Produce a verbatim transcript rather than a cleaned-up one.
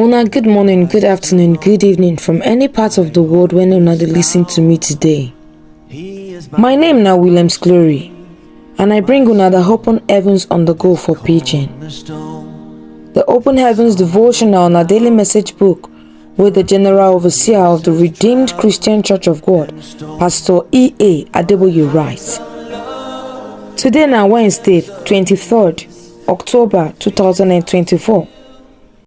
Una good morning, good afternoon, good evening from any part of the world when una dey listen to me today. My name na Williams Glory, and I bring una the Open Heavens on the Go for Pidgin. The Open Heavens devotional na daily message book wey the General Overseer of the Redeemed Christian Church of God, Pastor E A Adeboye, writes. Today na Wednesday, twenty-third October two thousand and twenty-four.